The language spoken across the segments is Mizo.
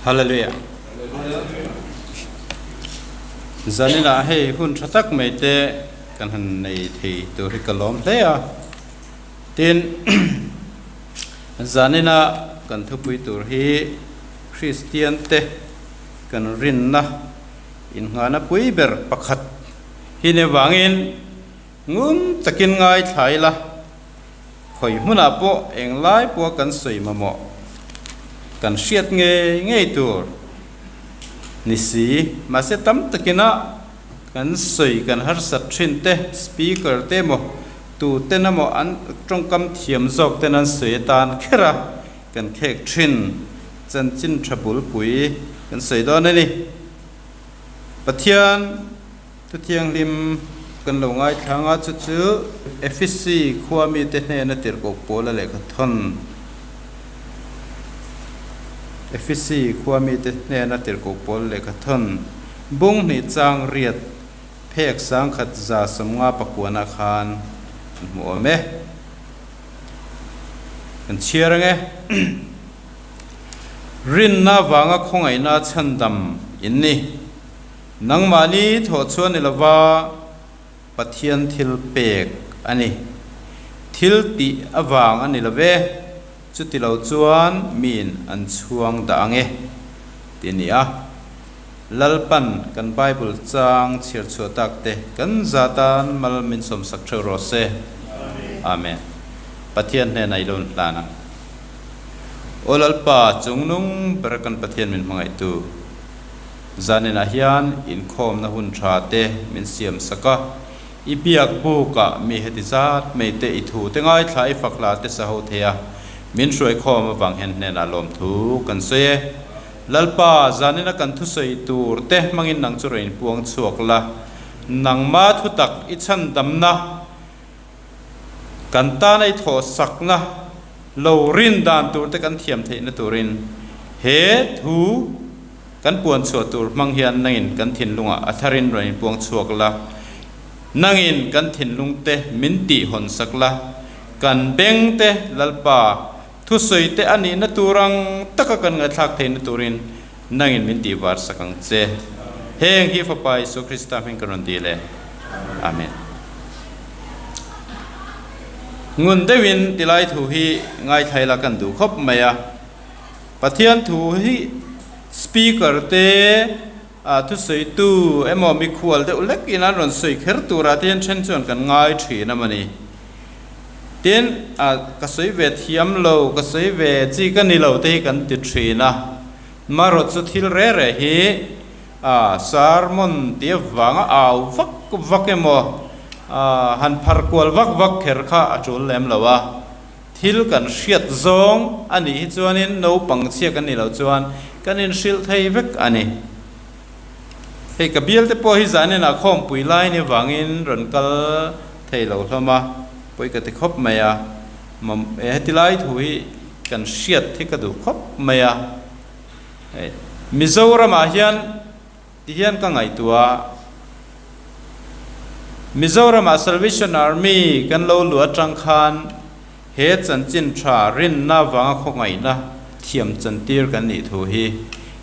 Hallelujah. Zaninah hei hun tha tak mai te kan han nei thei tur hi ka lawm hle a. Tin, zanina kan thupui tur hi Kristian te kan rinna innghahna pui ber pakhat hi ni vangin ngun takin ngaithla ila. Khawi hmunah pawh englai pawha kan sawi mamawh kan hriat ngei ngei tur ni si. Mahse tam takina kan sawi kan harsat thin te, speaker te emaw tu ten emaw an tawngkam thiam zawk ten an sawi atan kher a kan khek thin chanchin tha bulpui kan sawi dawn a ni. Pathian. Thuthianghlim kan lo ngaithlang a, chu chu Efesi khua mite hnena tirhkoh Paula lehkha thawn. Efesi khua mite hnena tirhkoh Paula lehkha thawn bung hnih chang riat phek sangkhat 150 pakuana khan an hmu awm e. Kan chhiar ang e. Rinna vanga khawngaihna chhandam in ni. Nangmahni thawh chuan ni lova Pathian thil pek a ni. Thil tih avang a ni lo ve, chuti lo chuan miin an chhuang dah ang e, ti a ni a. Lalpan kan Bible chang chhiar chhuah tak te kan za tan mal min sawmsak theuh rawh se. Amen. Pathian hnenah i lo inhlan ang. Aw Lalpa, chungnung ber kan Pathian min hmangaihtu. Zaninah hian inkhawmna hun tha te min siam sak a, i biak bukah mi heti zat mai te i thu te ngaithla i fak hla te sa ho thei a, min hruaikhawm avang hian hnenah lawmthu kan sawi e. Lalpa, zanina kan thusawi tur te hmangin nang chu rawn inpuang chhuak la, nangma thutak i chhandamna kan tana i thawhsakna lo rin dan tur te kan thiam theihna turin he thu Kan puan chhuah tur hmang hian nangin kan thinlungah a tharin rawn inpuang chhuak la, nangin kan thinlung te min tih hawn sak la, kan beng te Lalpa thusawi te a nihna tur ang taka kan ngaihthlak theihna turin nangin min tih var sak ang che. Heng hi Fapa Isua Krista hming kan rawn dil e. Amen. Ngun deuhin tilai thu hi ngaithla ila kan duh khawp mai a. Pathian thu hi speaker te ah thusawitu emaw mikhual deuh lek in an rawn sawi kher turah te hian then chuan kan ngai thin a mawni. Tin, ah ka sawi ve thiam lo, ka sawi ve chi ka ni lo te hi kan ti thin a. Marawh chu thil re re hi ah sermon tih avanga au vak vak emaw ah han phar kual vak vak kher kha a tul lem lo a. Thil kan hriat zawng a nih hi chuanin naupang chhia kan nih loh chuan kan inhrilh thei vek a ni. Hei ka bialte pawh hi zaninah khawmpui lai ni vangin rawn kal thei lo hlawm a, pawi ka ti khawp mai a, mam e heti lai thu hi kan hriat hi ka duh khawp mai a. Hei Mizoramah hian Ti hian ka ngaihtuah a, Mizoramah Salvation Army kan lo luh atang khan he chanchin tha rinna vanga khawngaihna thiam chantir kan nih thu hi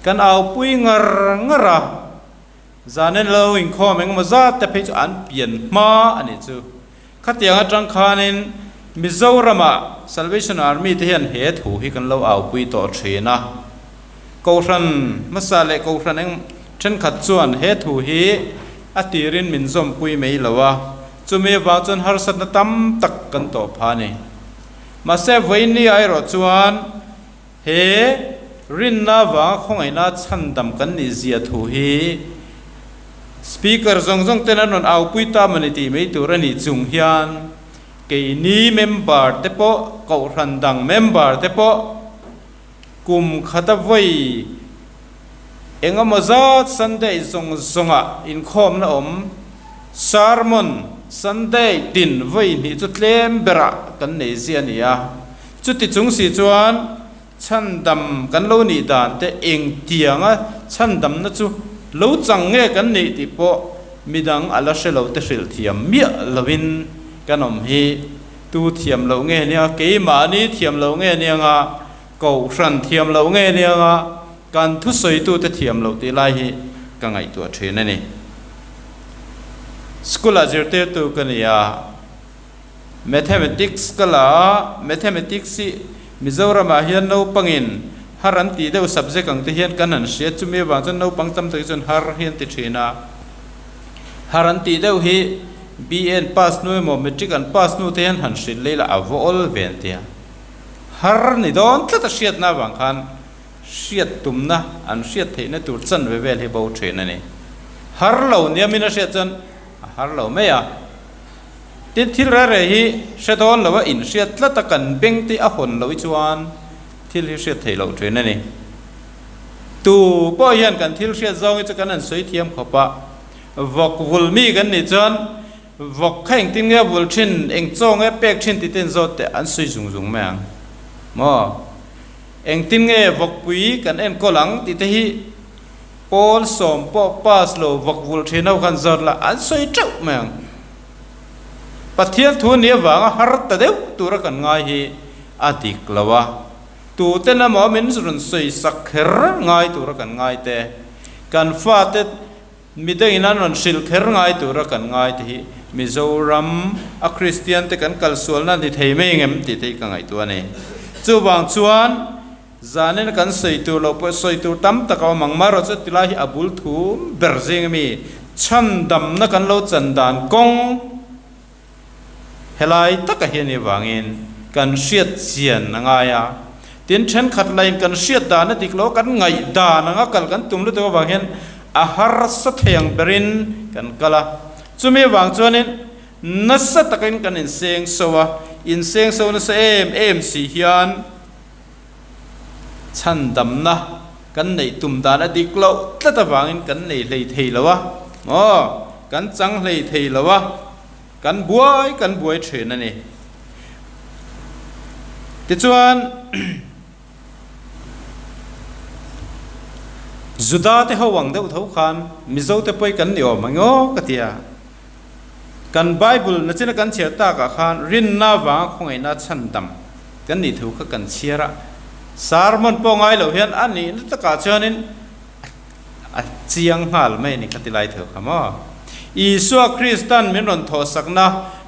kan aupui ngar ngar a, zanin lo inkhawm engemaw zat te phei chu an pian hma a nih chu. Khatiang atang khanin Mizoramah Salvation Army te hian he thu hi kan lo aupui tawh thin a. Kohhran hmasa leh kohhran eng thenkhat chuan he thu hi a tirin min zawmpui mai lo a, chumi avang chuan harsatna tam tak kan tawh pha a ni. Mahse vawiin erawh chuan he rinna avanga khawngaihna chhandam kan nih zia thu hi Speaker zawng zawng ten an rawn aupui ta mawni tih mai tur a nih chung hian keini member te pawh kohhran dang member te pawh Kum khata vawi eng emaw zat Sunday zawng zawngah inkhawmna awm, sermon Sunday tin vawi hnih chu tlem berah kan nei zia a ni a. Chuti chung si chuan chhandam kan lo nih dan te engtianga chhandamna chu lo chang nge kan nih tih pawh midang a la hre lo te hrilh thiam miah lovin kan awm hi. Tu thiam loh nge nia, keimahni thiam loh nge nia nga, kohhran thiam loh nge nia nga, kan thusawitute thiam loh tih lai hi ka ngaihtuah thin a ni. School-ah zirtirtu ka ni a, Mathematics ka la a, Mathematics hi Mizoramah hian naupangin har an tih deuh subject ang te hian kan han hria, chumi avang chuan naupang tam tak hi chuan har hi an ti thin a. Har an tih deuh hi BA an pass hnu emaw Matric an pass hnu te hian han hrilh leh ila a va awl ve an ti a. Har ni dawn tlat a hriatna avang khan hriat tumna an hriat theihna tur chanve vel hi bo thin a ni. Har lo niamin a hriat chuan a har lo mai a. Tin, thil reh reh hi hre dawn lo a inhriat tlat a kan beng te a hawn loh hi chuan thil hi hriat theih loh thin a ni. Tu pawh hian kan thil hriat zawng hi chu kan han sawi thiam khawp a, vawk vul mi kan nih chuan vawk kha engtin nge a vul thin, eng chaw nge pek thin tih te in zawt teh an sawi zung zung mai ang maw? Engtin nge vawkpui kan enkawl ang tih te hi pawl sawm pawh pass lo vawk vul thin ho khan zawt la an sawi teuh mai ang. Pathian thu ni avanga har ta deuh tura kan ngai hi a dik lo a, tuten emaw min rawn sawi sak kher ngai tura kan ngai te, kan fate Midangin an rawn hrilh kher ngai tura kan ngai te hi Mizoram a Kristian te kan kalsualna ni thei mai engem tih te hi ka ngaihtuah a ni. Chuvang chuan zanin a kan sawi tur loh pawh sawi tur tam tak a awm ang. Marawh chu tilai hi a bul thum ber zing ami chhandamna kan lo chan dan kawng Helai taka hian i vangin kan hriat chian a ngai a, tin thenkhat laiin kan hriat dan a dik lo, kan ngaih dan anga kal kan tum lutuk avang hian a harsa thei ang berin kan kal a. Chumi avang chuanin nasa takin kan inseng so a, inseng so nasa em em si hian chhandamna kan neih tum dan a dik loh tlat avangin kan nei hlei thei lo a, aw, kan chang hlei thei lo a. Kan buai kan buai thin a ni. Tichuan, Juda te ho ang deuh tho khan Mizo te pawh hi kan ni awm ang aw ka ti a. Kan Bible nachina kan chhiar takah khan rinna avanga khawngaihna chhandam kan nih thu kha kan chhiar a. Sermon pawh ngai loh hian a nihna takah chuanin A chiang nghal mai a ni kha ti lai theu kha maw? Isua Kristan min rawn thawhsakna,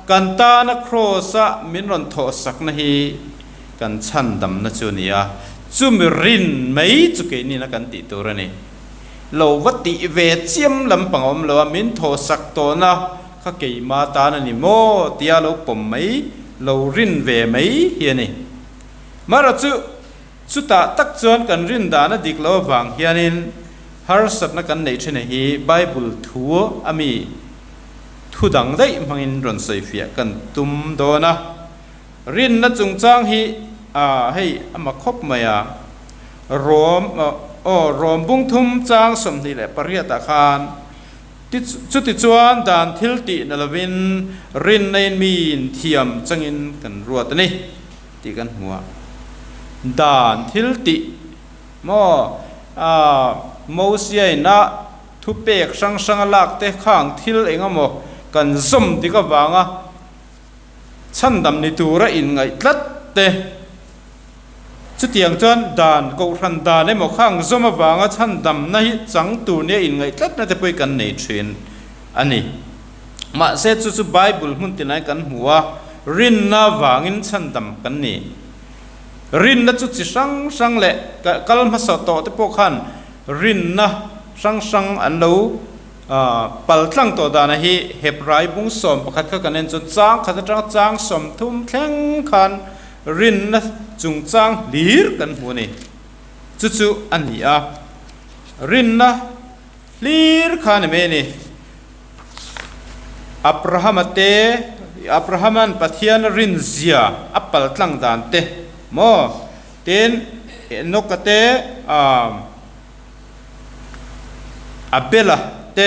kan tana Kraws-a min rawn thawhsakna hi kan chhandamna chu a ni a, chumi rin mai chu keinin a kan tih tur a ni. Lo va tih ve chiam lampang a awm lo a, min thawhsak tawhna kha keima tan a ni maw tia lo pawm mai, lo rin ve mai hi a ni. Marawh chu Chutah tak chuan kan rin dan a dik lo avang hianin harsatna kan neih ṭhin hi Bible thu a mi thu dang daih hmangin rawn sawifiah kan tum dawn a. Rinna chungchang hi a hei a ma khawp mai a, Rom aw Rom bung thum chang 28 ah khan chuti chuan dan thil tih na lovin rinna in miin thiam changin kan ruat a ni. Tih kan hmu a, dan thil tih maw Mosiain a thupek hrang hrang a lak te khang thil eng emaw kan zawm dik avanga chhandam ni tura inngaih tlat te, chutiang chuan dan kohhran dan emaw khang zawm avanga chhandamna hi chang tur nia inngaih tlatna te pawh hi kan nei thin a ni. Mahse chu chu Bible hmun tinai kan hmu a, rinna vangin chhandam kan ni. Rinna chu chi hrang hrang leh kal hmasa tawh te pawh khan rinna hrang hrang an lo pal tlang tawh dana hi Hebrai bung 11 kha kan en chuan chang khat atanga chang 30 thleng khan rinna chungchang hlir kan hmu a ni. Chu chu a ni a, rinna Hlir kha ni mai a ni. Abrahama te, Abrahama'n Pathian rin zia a pal tlang dan te maw? Tin, Enoka te, Abela te,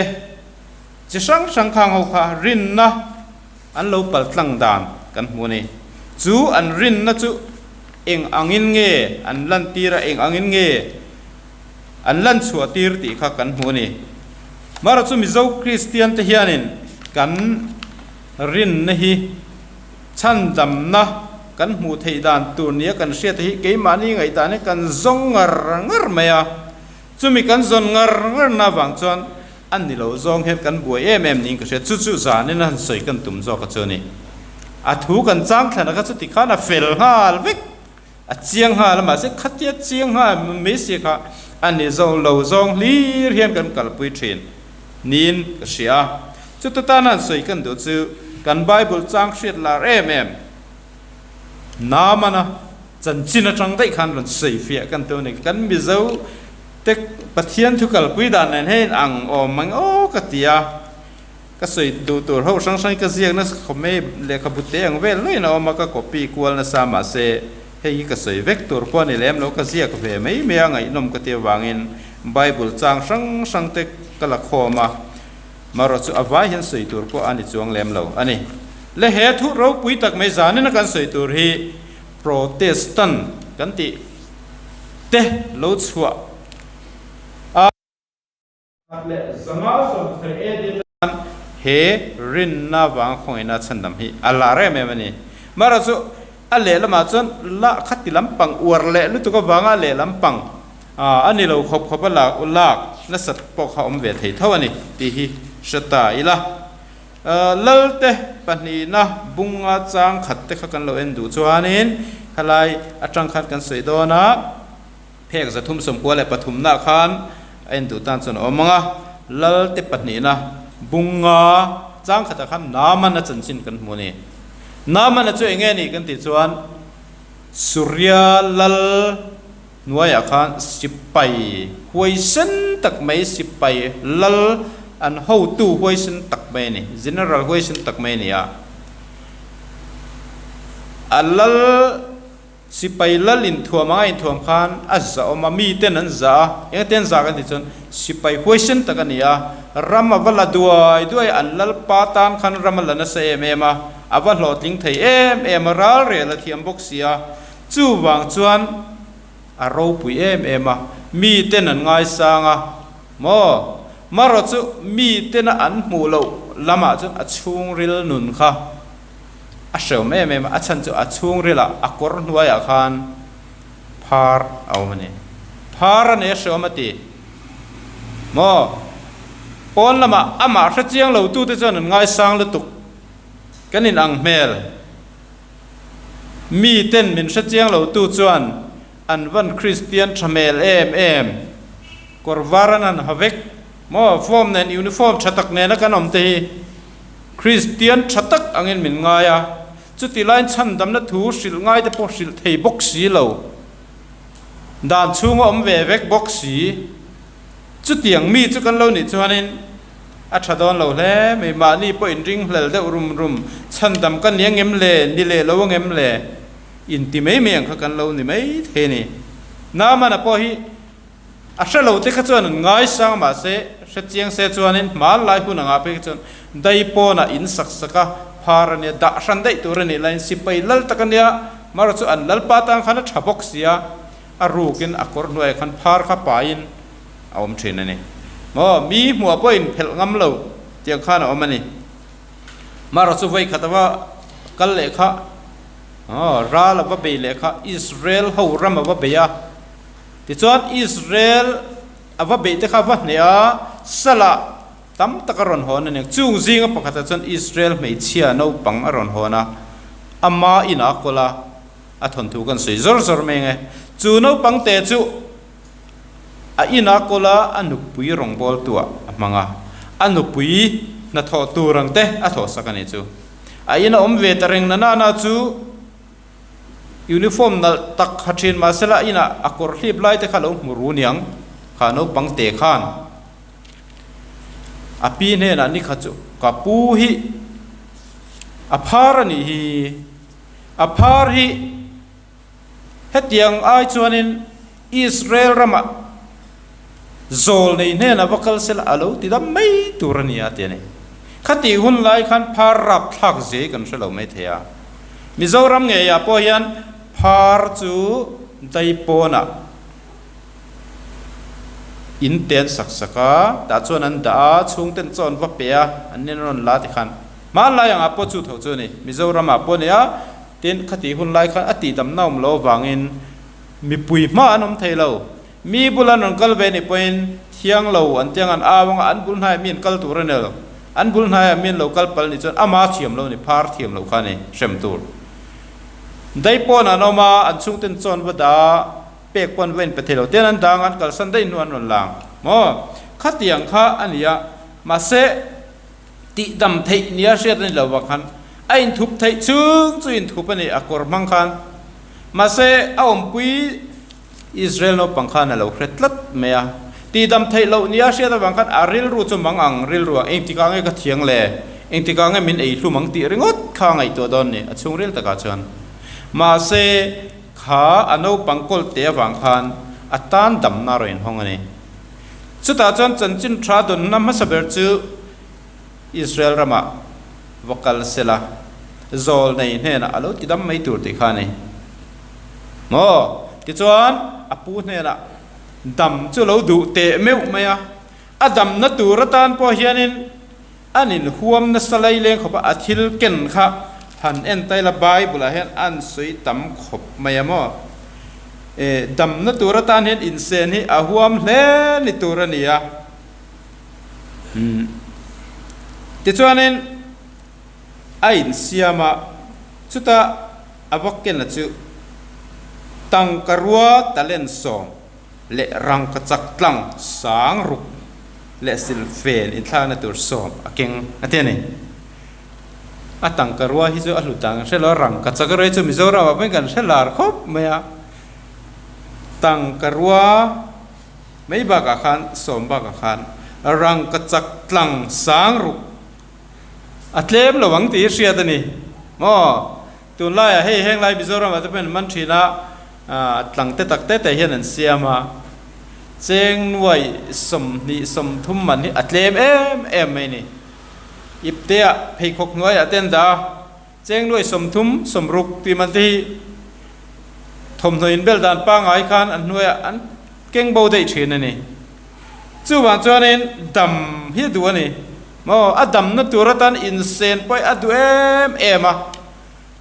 chi hrang hrang khang ho kha rinna an lo pal tlang dan kan hmu a ni. Chu an rinna chu eng angin nge an lantir a, eng angin nge An lan chhuah tir tih kha kan hmu a ni. Mara chu Mizo Kristian te hianin kan rinna hi chhandamna kan hmuh theih dan tur nia kan hriat hi keimahni ngaihdan hi kan zawng ngar ngar mai a. Chumi kan zawn ngar ngar na vang chuan a ni lo zawng hian kan buai em em niin ka hria. Chu chu zanin a han sawi kan tum zawk a chu a ni. A thu kan chang thlan a kha chuti khan a fel nghal vek, a chiang nghal a mahse khatia chiang nghal mai si kha a ni zawng lo zawng hlir hian kan kalpui thin niin ka hria a. Chuta tan a han sawi kan duh chu kan Bible chang hriat lar em em Naamana Chanchin atang daih khan rawn sawi fiah kan tu a ni. Kan Mizo te Pathian thu kalpui dan nen hian ang awm ang aw ka ti a, ka sawi duh tur ho hrang hrang hi ka ziak nasa khawp mai, lehkhabu te ang vel laiin a awm a, ka copy kual nasa mahse hei hi ka sawi vek tur pawh a ni lem lo, ka ziak ve mai mai a, ngaihnawm ka ti avangin Bible chang hrang hrang te ka la khawm a. Marawh chu a vai hian sawi tur pawh a ni chuang lem lo a ni. Le he thu ropui tak mai zanin a kan sawi tur hi Protestant kan tih te lo chhuah a. 1070 AD tan he rinna vang khawngaihna chhandam hi a lar em em a ni. Marawh chu a lehlamah chuan la khati lampang uar leh lutuk avanga a lehlam pang A ni lo khawp khawp a lak u lak nasat pawh kha awm ve thei tho a ni tih hi hre ta ila. Lalte pahnihna bunga chang khat te kha kan lo en duh chuanin khalai atang khan kan sawi dawn a, phek 393 nah khan a en duh tan chuan a awm ang a. Lalte pahnihna bunga chang khatah khan Naamana chanchin kan hmu a ni. Naamana chu eng nge ni kan tih chuan Suria lal Hnuaiah khan sipai huaisen tak mai, sipai lal an hotu huaisen tak mai a ni, general huaisen tak mai a ni a. A lal, sipai lal inthuam anga inthuam khan a zah awm a, miten an zah a, engate an zah kan tih chuan sipai huaisen tak a ni a, ram a va la duai duai a, an lalpa tan khan ram a la nasa em em a, a va hlawhtling thei em em a, ralrel a thiam bawk si a. Chuvang chuan a ropui em em a, miten an ngaisang a, maw? Marawh chu mitena an hmuh loh lamah chuan a chhungril nun kha a hreawm em em a, a chhan chu a chhungrilah a kawr hnuaiah khan phar a awm a ni. Phar a nei a hreawm a ti maw? Pawn lamah amah hrechiang lotute chuan an ngaisang lutuk, kan inang hmel. Mi ten min hre chiang lo tu chuan an van Kristian tha hmel em em. Kawr var an han ha vek maw? Form nen uniform tha tak nena kan awm te hi Kristian tha tak angin min ngai a, chuti laiin chhandamna thu hrilh ngai te pawh hrilh thei bawk si lo. Dan chhunga awm ve vek bawk si. Chutiang mi chu kan lo nih chuanin a tha dawn lo hle mai. Mahni pawh inringhlel deuh rum rum, chhandam ka ni angem le, ni leh lo angem le inti mai mai ang kha kan lo ni mai thei a ni. Naamana pawh hi a hre lo te kha chuan an ngaisang mahse hre chiang se chuanin hmanlai hun angah phei kha chuan dai pawnah in sak sak a, phar a nia, dah hran daih tur a nih laiin sipai lal tak a nia, marawh chu an lalpa tan khan a tha bawk sia. A rukin a kawr hnuaiah khan phar kha paiin a awm thin a ni. Maw, mi hmuah pawhin phelh ngam lo tiang khan a awm a ni. Marawh chu vawi khat a va kal leh kha, aw, ral a va bei leh kha, Israel ho ram a va bei a. Tichuan Israel a va beih te kha a va hneh a, salah tam tak a rawn hawn a ni. Chung zinga pakhatah chuan Israel hmeichhia naupang a rawn hawn a, ama inah a kawl a. A thawnthu kan sawi zawr zawr mai ang e. Chu naupang te chu a ina kawl a, a nupui rawngbawltu ah a hmang a. A nupui hnathawh tur ang te a thawhsak a ni chu. A ina awm ve ta reng na nana chu uniform nalh tak ha thin mahsela a inah a kawr hlip lai te kha lo hmu ru niang kha naupang te khan a pi hnenah ni kha chu ka pu hi a phar a nih hi. A phar hi hetiang ai chuanin Israel ramah zawl nei hnenah va kal sela a lo ti dam mai tur a ni a ti a ni. Khatih hun lai khan phar rap thlak zia hi kan hre lo mai thei a. Mizoram ngeiah pawh hian phar chu daipawnah in te an sak sak a, tah chuan an dah a, chhungten chaw an va pe a, an nen an rawn la tikhan. Hmanlai angah pawh chu tho chu a ni. Mizoramah pawh a ni a, tin khatih hun lai khan a tihdamna awm lo avangin mipui hma an awm thei lo. Mi bula an rawn kal ve nih pawhin thiang lo an tiang an au anga an bul hnaiah mi an kal tur a ni lo. An bul hnaiah mi an lo kal pal nih chuan ama thiam lo a ni, phar thiam lo kha a ni, hrem tur. Dai pawn an awm a, an chhungten chawn va dah a, pek pawn va inpe thei lo ten an dang a, an kalsan daih hnu an rawn lang maw? Khatiang kha a ni a, mahse tihdam theih nia hriat a ni lo vang khan a inthup theih chhung chu inthup a ni, a kawr hmang khan. Mahse a awmpui Israel naupang khan a lo hre tlat mai a, tihdam theih loh nia hriat avang khan a rilru chu mang ang rilru ang, engtikah nge ka thiang le, engtikah nge min ei hlum ang tih ringawt kha a ngaihtuah dawn ni, a chhungril takah chuan. Mahse, kha a naupang kawlte avang khan a tan damna a rawn inhawng a ni. Chutah chuan chanchin tha dawnna hmasa ber chu Israel ramah va kal sela, zawl nei hnenah a lo tidam mai tur tih kha a ni. Maw? Tichuan, a pu hnenah dam chu lo duh teh meuh mai a, a damna tur atan pawh hianin an inhuam nasa laileng khawp a, a thil ken kha han en ta ila Bible ah hian an sawi tam khawp mai a maw? E, damna tur atan hian insen hi a huam hle ni tur a ni a. Umm. Tichuanin a insiam a, chutah a va kena chu tangka rua talent sawm leh rangkachak tlang sang ruk leh silfen inthlakna tur sawm a keng a ti a ni. A tangka rua hi chu a hlut dan kan hre lo a, rangkachak erawh hi chu Mizoram ah pawhin kan hre lar khawp mai a, tangka rua mai bakah khan sawm bakah khan rangkachak tlang sang ruk A tlem lo ang tih hi hriat a ni maw? Tunlaiah hei henglai Mizoramah te pawhin an man thin a, tlang te tak te te hian an siam a, cheng nuai 20 30 man hi a tlem em em mai a ni. Ipteah pheikhawk hnuaiah te an dah a, cheng nuai 30 60 tih man te hi thawmhnaw inbel dan pangngai khan an hnuaiah an keng bo daih thin a ni. Chuvang chuanin dam hi a duh a ni. Maw, a damna tur atan insen pawh a duh em em a,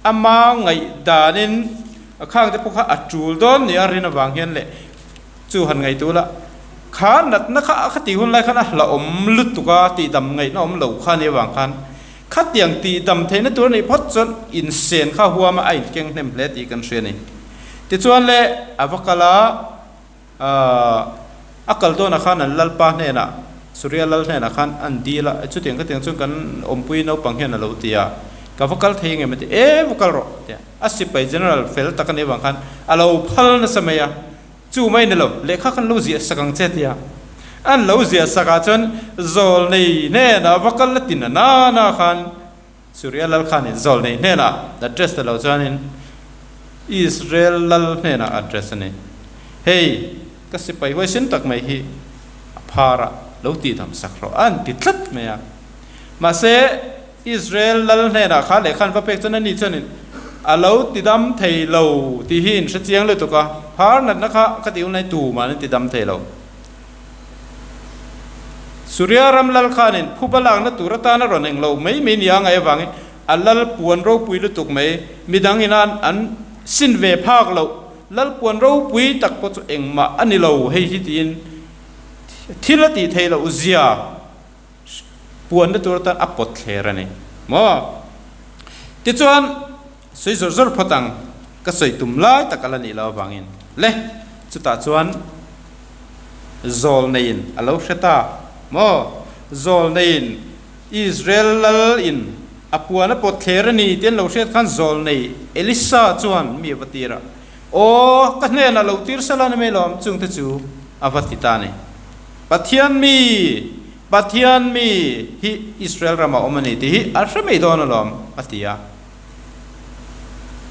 ama ngaihdanin a khangte pawh kha a tul dawn nia rin avang hian leh chu han ngaihtuah la, kha natna kha a khatih hun lai khan a hlauhawm lutuk a, tihdam ngaihna awm lo kha nia avang khan khatiang tihdam theihna tur a nih phawt chuan insen kha huama a inkeng hnem hle tih kan hria a ni. Tichuan le a va kal a. A kal dawnah khan an lalpa hnenah, Suria lal hnenah khan an dil a, chutiang khatiang chuan kan awmpui naupang hian a lo ti a, ka va kal thei engem a ti, e va kal rawh a ti a, a sipai general fel tak a nih avang khan a lo phal nasa mai a, chu mai ni lo, lehkha khan lo ziah sak ang che a ti a, an lo ziah sak ah chuan zawl nei hnenah va kal a ti na na khan Suria lal khanin zawlnei hnenah address ta lo chuanin Israel lal hnenah address a ni. Hei ka sipai huaisin tak mai hi a pharah lo tihdam sak rawh a an ti tlat mai a. Mahse Israel lal hnenah kha lehkha an va pek chuan ani chuanin a lo tidam thei lo tih hi in hre chiang lutuk a, phar natna kha ka tih hun lai tumah an tidam thei lo. Suria ram lal khanin phuba lakna tur atana rawn eng lo mai mai nia ngaih avangin a lal puan ropui lutuk mai, midang ina an sin ve phak loh lal puan ropui tak pawh chu engmah a ni lo hei hi tiin thil a tih theih loh zia puanna tur atan a pawt thler a ni maw? Tichuan sawi zawr zawr phawt ang ka sawi tum lai tak a la nih loh avangin le chutah chuan Zawlneiin a lo hre ta maw? Zawlneiin Israel lal in a puan a pawt thler a ni tih an lo hriat khan Zawlnei Elisa chuan mi a va tir a, Aw, ka hnenah lo tir sela ni mai lawm, chungte chu a va ti ta a ni. Pathian mi, Pathian mi hi Israel ramah awm a ni tih hi a hre mai dawn alawm, a ti a.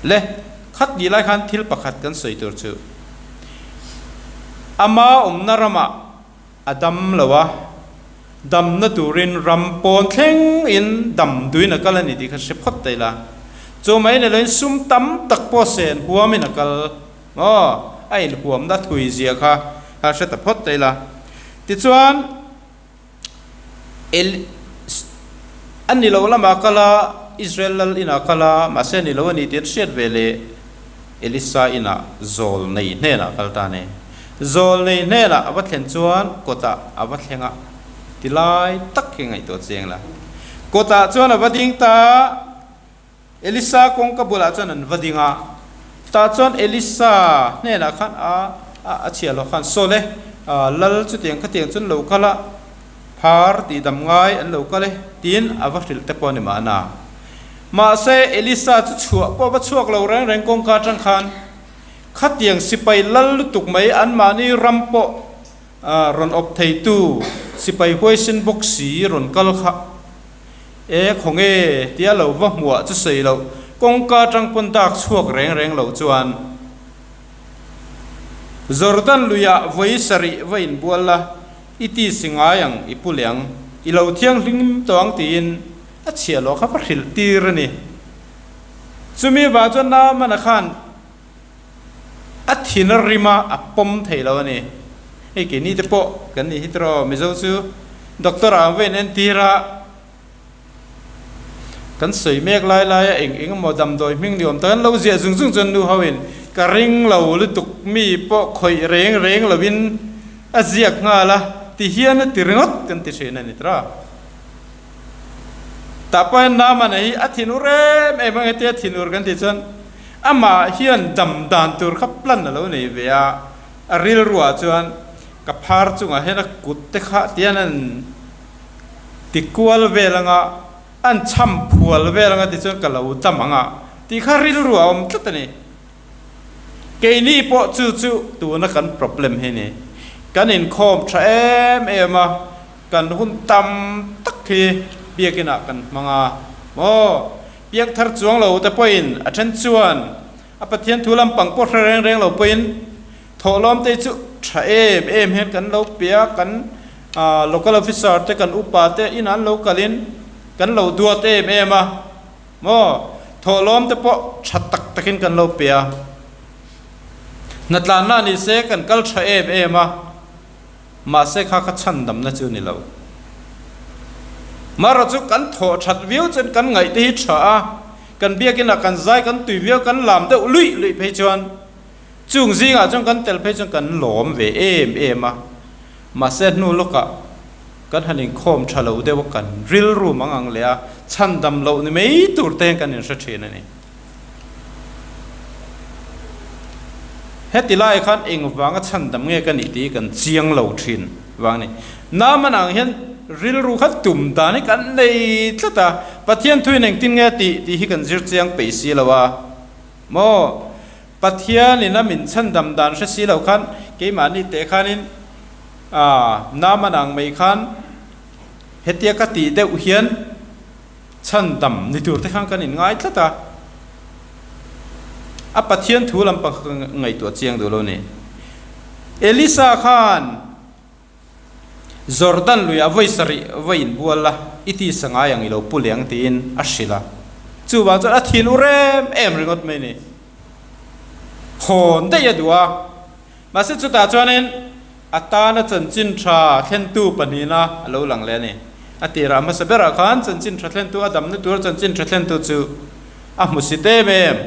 Le, khat ni lai khan thil pakhat kan sawi tur chu, Ama awmna ramah a dam lo a, damna turin ram pawn thleng in dam duin a kal a ni tih kha hre phawt ta ila. Chu mai ni loin sum tam tak pawh sen huamin a kal maw? A inhuamna thui zia kha kha hre ta phawt ta ila. Tichuan El a ni lo lamah kal a, Israel lal inah kal a, mahse a ni lo a ni tih an hriat ve leh Elisa inah zawl nei hnenah kal ta a ni. Zawlnei hnenah a va thlen chuan kawtah a va thleng a, ti lai tak hi ngaihtuah chiang la. Kawtah chuan a va ding ta a, Elisa kawngka bulah chuan an va ding a, tah chuan Elisa hnenah khan a a chhiah loh khan, Saw le, lal chutiang khatiang chuan lo kal a, phar tihdam ngai an lo kal e, tiin a va hrilh te pawh a ni mahna. Mahse, Elisa chu chhuah pawh va chhuak lo reng reng kawngka atang khan khatiang sipai lal lutuk mai anmahni ram pawh rawn awp theitu sipai huaisen bawk si rawn kal kha e khawnge tia lo va hmuah chu sawi loh kawngka atang pawn dak chhuak reng reng lo chuan Jordan luiah vawi sarih va inbual la i ti si ngai ang i pu leh ang i lo thianghlim tawh ang tiin a chhiah loh kha va hrilh tir a ni. Chumi vang chuan Naamana khan a thin a rim a, a pawm thei lo a ni. Hei keini te pawh kan nih hi tiraw Mizo chu doctor ah an va inentir a, Kan sawi mek lai laia eng eng emaw damdawi hming ni awm tak an lo ziah zung zung chuan nu ho in ka ring lo lutuk mi pawh khawih reng reng lo in a ziak nghal a ti hian a ti ringawt kan ti thin a ni tira. Tah pawh hian Naamana hi a thinur em em ang hetia thinur kan tih chuan amah hian dam dan tur kha plan a lo nei ve a, a rilruah chuan ka phar chungah hian a kut te kha tian an Ti kual vel anga an chham phual vel anga tichuan ka lo dam ang a tih kha rilru a awm tlat a ni. Keini pawh chu chu tuna kan problem hi ni. Kan inkhawm tha em em a, kan hun tam tak hi biakinah kan hmang a maw? Piangthar chuang lo te pawhin a then chuan a Pathian thu lampang pawh hre reng reng lo pawhin Thawhlawm te chu tha em em hian kan lo pe a, kan local officer te kan upa te inah an lo kalin kan lo duat em em a maw, thawhlawm te pawh tha tak takin kan lo pe a, hnatlanna ni se kan kal tha em em a, mahse kha kha chhandamna chu ni lo. Marawh chu kan thawh that viau chuan kan ngaih te hi tha a, kan biakinah kan zai kan tui viau kan lam deuh luih luih phei chuan Chung zingah chuan kan tel phei chuan kan lawm ve em em a, mahse hnu lawkah kan han inkhawm tha lo deuh a, kan rilru mang ang leh a, chhandam loh ni mai tur te hian kan inhre thin a ni. Heti laiah khan engvanga chhandam nge ka nih tih hi kan chiang lo thin vang a ni. Naman ang hian rilru kha tum dan hi kan nei tlat a, Pathian thuin engtin nge tih tih hi kan zir chiang peih si lo a maw? Pathianin a min chhandam dan hre si lo khan keimahni teh khanin aah Naaman ang mai khan hetia ka tih deuh hian chhandam ni tur te khan kan inngai tlat a, a Pathian thu lampang kha ka ngaihtuah chiang duh lo ni. Elisa khan. Jordan luiah vawi sarih vawi inbual la, i tisa ngai ang i lo pu leh ang tiin a hrilh a. Chuvang chuan a thin u rem em ringawt mai ni. Hawn daih a duh a. Mahse chutah chuanin a tana chanchin tha thlentu pahnihna a lo lang leh a ni. A tirah hmasa berah khan chanchin tha thlentu a damna tur chanchin tha thlentu chu a hmusit em em.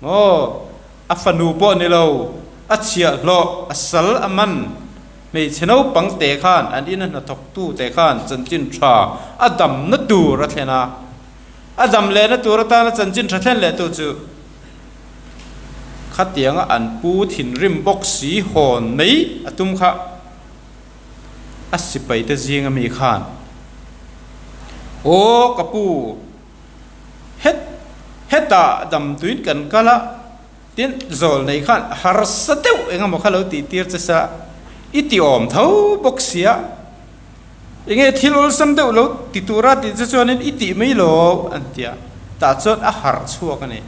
Maw, a fanu pawh ni lo, a chhiahhlawh, a sal a man, hmeichhe naupang te khan an ina hnathawktu te khan chanchin tha a damna tur a thlen a, a dam lehna tur atana chanchin tha thlen lehtu chu khatianga an pu thinrim bawk si hawn mai a tum kha a sipaite zinga mi khan, Aw ka pu, Het, hetah damtuin kan kal a, tin zawl nei khan harsa deuh eng emaw kha lo tih tir che sa, i ti awm tho bawk sia, enge thil awlsam deuh lo ti tura tih che chuanin i tih mai lo an ti a, tah chuan a harh chhuak a ni.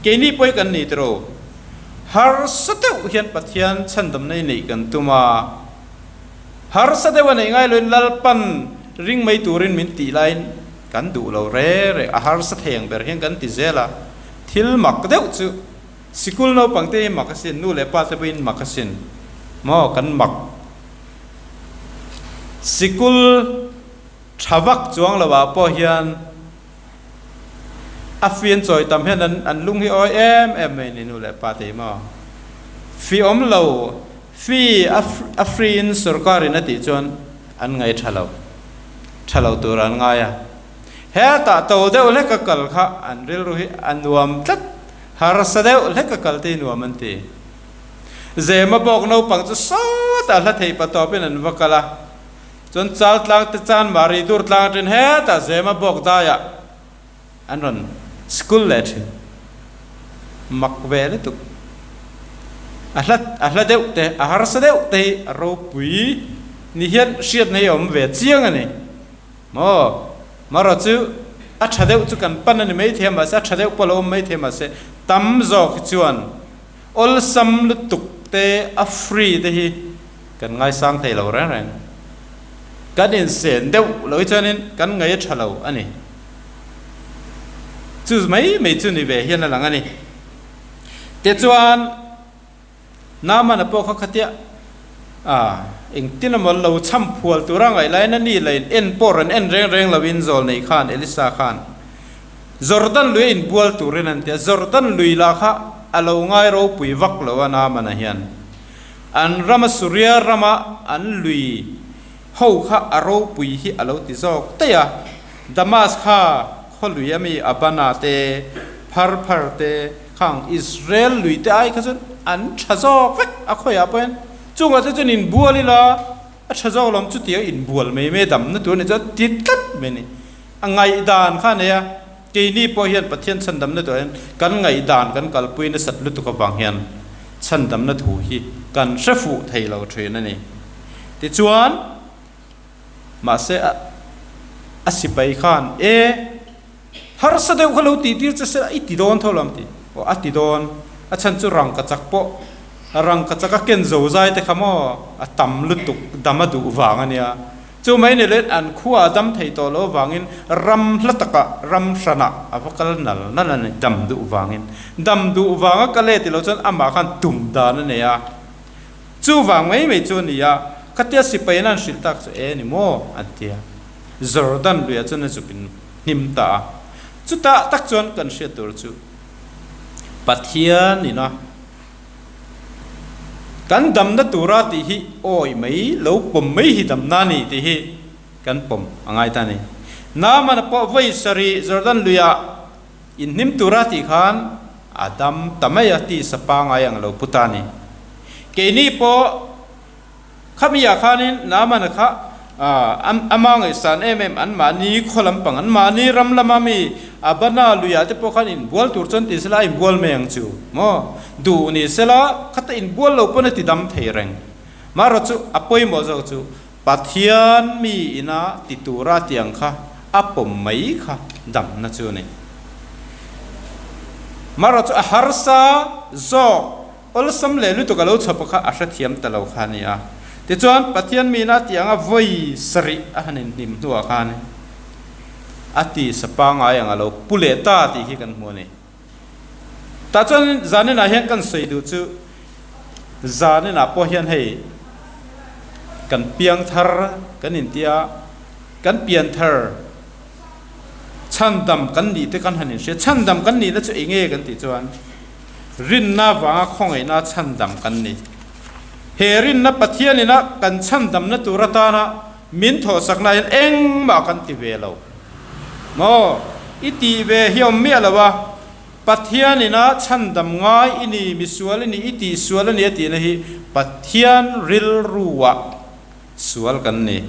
Keini pawh hi kan ni tiro, harsa deuh hian Pathian chhandamna i neih kan tum a, harsa deuh a neih ngai loin Lalpan ring mai turin min tih laiin, Kan duh lo re re, a harsa thei ang ber hian kan ti zel a, thil mak deuh chu sikul naupang te hi mak asin, nu leh pa te pawhin mak asin maw kan mak. Sikul tha vak chuang lo ah pawh hian a fian chawi tam hian an an lung hi awi em em mai ni nu leh pa te hi maw. Fi awm lo. Fee a free in sorkar in a tih chuan an ngai tha lo, tha lo tur an ngai a. Hetah to deuh hlek a kal kha an rilru hi a nuam tlat, harsa deuh hlek a kal te hi nuam an ti. Zema bawk naupang chu sawtah hla theih pa tawpin an va kal a, chuan chal tlang te chan mari dur tlang aṭin hetah Zema bawk daiah an rawn school leh thin. Mak ve lutuk. A hla a hla deuh te, a harsa deuh te hi a ropui ni hian hriatna hi a awm ve chiang a ni. Maw? Marawh chu a tha deuh chu kan pan a ni maithei a, mahse a tha deuh pawh a lo awm maithei a, mahse tam zawk hi chuan awlsam lutuk te a free te hi kan ngaisang thei lo reng reng. Kan insen deuh lo hi chuanin kan ngaih a tha lo a ni. Chu mai mai chu ni ve hian a lang a ni. Tichuan Naamana pawh kha khatia a engtin emaw lo cham phual tura ngaih laiin a ni lain en pawh rawn en reng reng loin zawl nei khan Elisa khan Jordan lui a inbual turin an ti a, Jordan lui lah kha a lo ngai ropui vak lo a Naamana hian an rama Suria rama an lui ho kha a ropui hi a lo ti zawk daih a, Damas kha khaw lui ami Abana te, Pharphar te, khang Israel lui te ai kha chuan an tha zawk vek a khawiah pawhin chungah te chuan inbual ila a tha zawk lawm chuti a inbual mai mai damna tur a nih chuan ti tlat mai a ni. A ngaihdan kha a nei a, keini pawh hian Pathian chhandamna turah hian kan ngaihdan kan kalpui nasat lutuk avang hian chhandamna thu hi kan hre fuh thei lo thin a ni. Tichuan. Mahse a sipai khan, E, harsa deuh kha lo tih tir che sela i ti dawn tho lo ang tih. Aw, a ti dawn. A chhan chu rangka chak pawh, rangka chak a ken zo zai te kha maw a tam lutuk dam a duh vang a nia. Chu mai ni leh an khua a dam thei tawh loh avangin ram hla takah, ram hranah a va kal nal nal a ni, dam duh vangin. Dam duh vanga kal e ti lo chuan amah khan tum dan a nei a. Chuvang mai mai chu a ni a, khatia sipai in an hrilh tak chu e ni maw? an ti a. Jordan luiah chuan a zuk in hnim ta a. Chutah tak chuan kan hriat tur chu Pathian ina kan damna tura tih hi awi mai lo pawm mai hi damna a ni tih hi kan pawm a ngai ta a ni. Naamana pawh vawi sarih Jordan luiah Inhnim tura tih khan a dam ta mai a tisa pangai ang lo pu ta ni. Keini pawh khami ah khanin Naamana kha ama ngaihsan em em an mahni khaw lampang an mahni ram lama mi Abana luiah te pawh khan inbual tur chuan ti sela a inbual mai ang chu maw? Duh ni sela khata inbual lo pawn a ti dam thei reng. Marawh chu a pawimawh zawk chu Pathian mi ina ti tura tiang kha a pawm mai kha damna chu a ni. Marawh chu a harsa zawk awlsam leh lutuk a lo chhawp kha a hrethiam ta lo kha a ni a. Tichuan Pathian mi ina tianga vawi sarih a han inhnim hnuah khan a tisa pangai ang a lo pu leh ta tih hi kan hmu a ni. Tah chuan zaninah hian kan sawi duh chu zaninah pawh hian hei kan piang thar kan intia kan pian thar chhandam kan nih te kan han inhria chhandam kan nihna chu eng nge kan tih chuan rinna vanga khawngaihna chhandam kan ni. He rinna Pathianina kan chhandamna tur atana Min thawhsakna hian engmah kan ti ve lo maw? I tih ve hi awm miah lo a, Pathian ina chhandam ngai i ni, misual i ni, i tih sual a ni a tihna hi Pathian rilruah sual kan ni.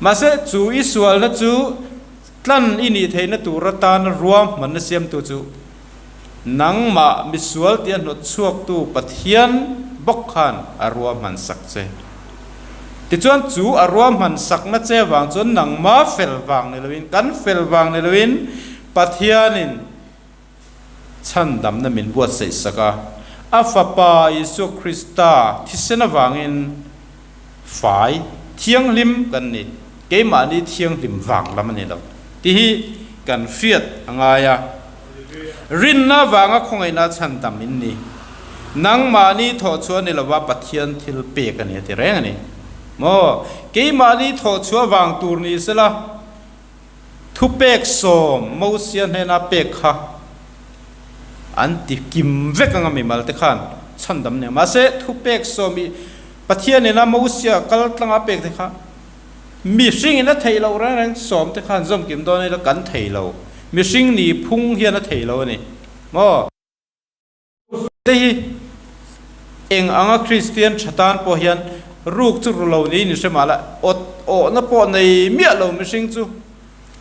Mahse, chu i sualna chu tlan i nih theihna tur atana ruahmanna siamtu chu nangmah misual tia hnawt chhuaktu Pathian bawk khan a ruahman sak che. Tichuan chu a ruahman sakna che vang chuan nangma fel vang ni loin, kan fel vang ni loin Pathianin chhandamna min buatsaih sak a, a Fapa Isua Krista thisen avangin fai thianghlim kan ni, keimahni thianghlim vang lam a ni lo tih hi kan hriat a ngai a. Rinna vanga khawngaihna chhandam in ni. Nangmahni thawhchhuah ni lova Pathian thil pek a ni a ti reng a ni. Maw? Keimahni thawhchhuah vang tur ni sela thupek sawm Mosia hnena pek kha an ti kim vek anga mimal te khan. chhandam nia. Mahse, thupek sawmi Pathianin a Mosia kal tlanga pek te kha mihringin a theih loh reng reng sawm te khan zawmkim dawn ila kan thei lo. Mihring ni phung hian a thei lo a ni maw? Te hi eng anga Kristian tha tan pawh hian ruk chu ru lo niin in hre mah la, awt awhna pawh nei miah lo mihring chu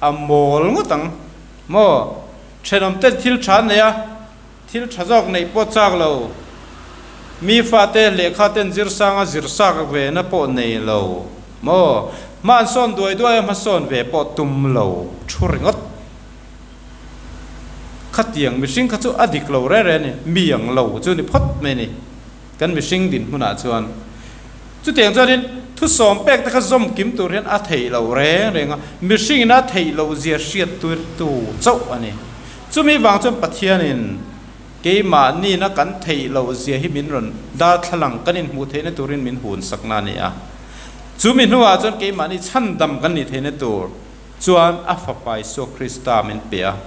a mawl ngawt ang maw? Thenawm ten thil tha an nei a, thil tha zawk neih pawh chak lo, mi fate lehkha ten zir sanga zir sak ve na pawh nei lo maw? Hma an sawn duai duai a hmasawn ve pawh tum lo thu ringawt. Khatiang mihring kha chu a dik lo reng reng a ni, mi ang lo chu ni phawt mai a ni kan mihring dinhmunah chuan. Chutiang chuanin thusawm pek te kha zawm kim tur hian a theih lo reng reng a, mihringin a theih loh zia hriat tur tu chauh a ni. Chumi vang chuan Pathianin keimahniina kan theih loh zia hi min rawn darthlalang kan inhmuh theihna turin min hunsakna a ni a. Chumi hnuah chuan keimahni chhandam kan nih theihna tur Chuan a Fapa Isua Krista min pe a,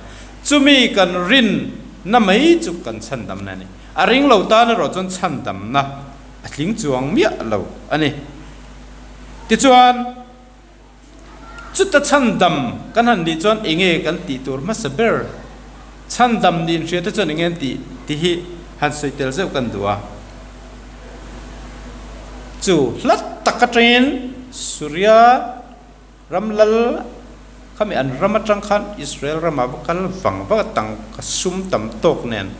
chumi kan rinna mai chu kan chhandamna a ni. A ring lo tan erawh chuan chhandamna a tling chuang miah lo a ni. Tichuan, chuta chhandam kan han nih chuan enge kan tih tur hmasa ber? Chhandam nih inhria te chuan enge an tih tih hi han sawi tel zeuh kan duh a. Chu hlat tak atangin Suria Ram lal khami an ram atang khan Israel ramah va kal vang vang a tangka sum tam tawk nen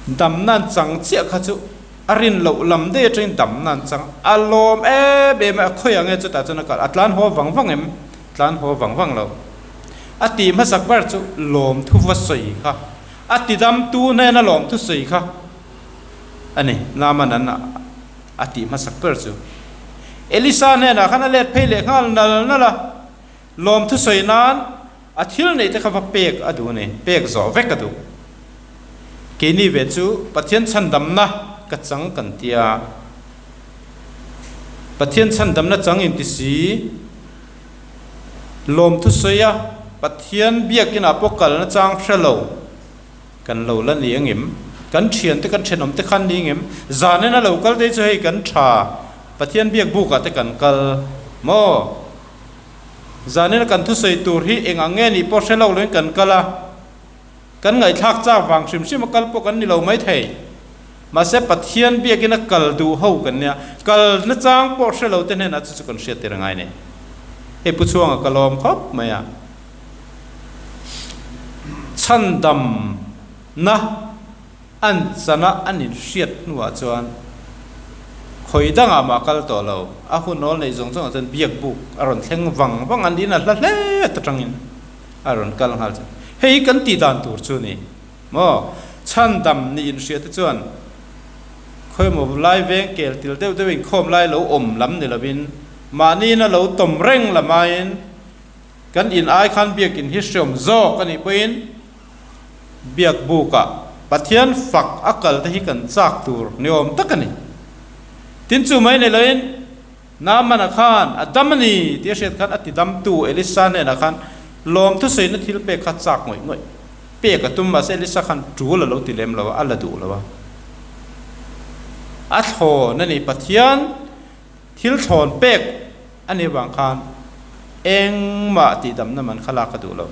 damna an chang chiah kha chu a rin loh lam daih atangin damna an chang a lawm em em a, khawi ang nge chutah chuan a kal a tlan haw vang vang em tlan haw vang vang lo a tih hmasak ber chu lawmthu va sawi kha a ti damtu hnena lawmthu sawi kha a ni Naaman an a tih hmasak ber chu. Elisa hnenah khan a let phei leh nghal nal nal a, lawmthu sawi nan a thil neih te kha va pek a duh a ni, pek zawh vek a duh. Keini ve chu Pathian chhandamna ka chang kan tia, Pathian chhandamna chang inti si, lawmthu sawi a Pathian biakinah pawh kalna chang hre lo. Kan lo la ni angem? Kan thiante kan thenawm te khan ni angem? Zanin a lo kal te chu hei kan tha, Pathian biak bukah te kan kal maw? Zanin a kan thusawi tur hi eng ang nge nih pawh hre lo loin kan kal a, kan ngaihthlak chak vang hrim hrim a kal pawh kan ni lo mai thei. Mahse Pathian biakin a kal duh ho kan nia, kal nachang pawh hre lo te hnenah chu chu kan hriat tir angai nei. Hei Pu Chhuanga ka lawm khawp mai a. Chhandamna an chana an inhriat hnuah chuan khawi dangah mah kal tawh lo, a hun awl neih zawng zawngah chuan biak buk a rawn thleng vang vang an in a hla hle atangin a rawn kal nghal chuan hei hi kan tih dan tur chu ni maw? Chhandam nih inhriat te chuan khawimaw lai veng kel til deuh deuh inkhawm lai lo awm lam ni lovin mahniin a lo tawm reng lamaiin Kan in ai khan biakin hi hreawm zawk a nih pawhin biak bukah Pathian fak a kal te hi kan chak tur ni awm tak a ni. Tin chu mai nei loin Naamana khan a dam a ni tih a hriat khan a ti damtu Elisa hnenah khan lawm thusawiina thil pek kha chak ngawih ngawih pek a tum mahse Elisa khan tul a lo ti lem lo a, a la duh lo a. A thlawn a ni Pathian Thil thlawn pek a nih avang khan engmah tihdamna man kha lak a duh lo.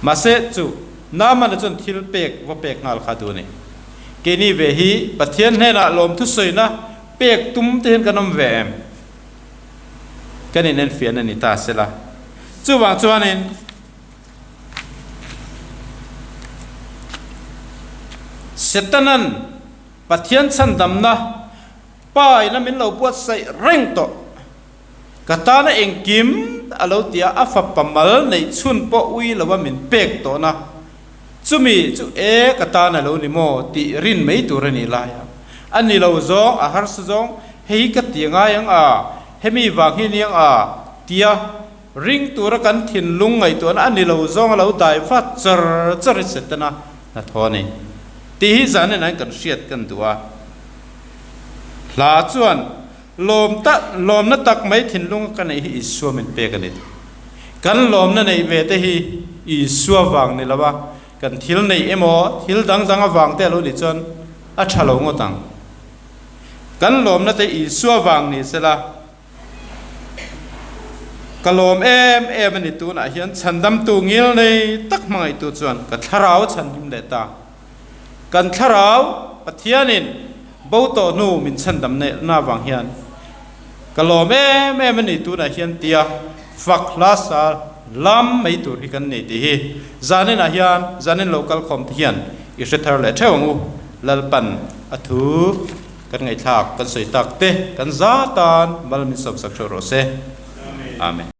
Mahse, chu Naamana chuan thil pek va pek nghal kha a duh a ni. Keini ve hi Pathian hnenah lawmthu sawina pek tum te hian kan awm ve em? Kan inenfiahna a ni ta sela. Chuvang chuanin Setanan Pathian chhandamna Pa ina min lo buatsaih reng tawh. Ka tana engkim a lo ti a, a fapa mal neih chhun pawh ui lova min pek tawhna. Chumi chu e ka tan a lo ni maw tih rin mai tur a nih lai a. A ni lo zawng, a harsa zawng, hei hi ka ti ngai ang a, hemi vang hi ni ang a, tia ring tura kan thinlung ngaihtuahna a ni lo zawng a lo dai vat char char hi Setana hnathawh a ni. Tih hi zan enah hian kan hriat kan duh a. Hla chuan lawm ta lawmna tak mai thinlunga ka neih hi Isua min pek a ni. Kan lawmna neih ve te hi Isua vang ni lo a, kan thil neih emaw thil dang dang avang te a lo nih chuan. a tha lo ngawt ang. Kan lawmna te Isua vang ni sela. Ka lawm em em a ni tunah hian chhandamtu ngil nei tak hmangaihtu chuan ka thlarau chhanhim leh ta. Kan thlarau Pathianin bo tawh hnu min chhandam na avang hian ka lawm em em a ni tunah hian tia fak hla sa lam mai tur hi kan nei tih hi zaninah hian zanin lo kal khawm te hian i hre thar leh theuh ang u Lalpan a thu Kan ngaihthlak, kan sawi tak te, kan za tan mal min sawmsak hreuh rawh se. Amen.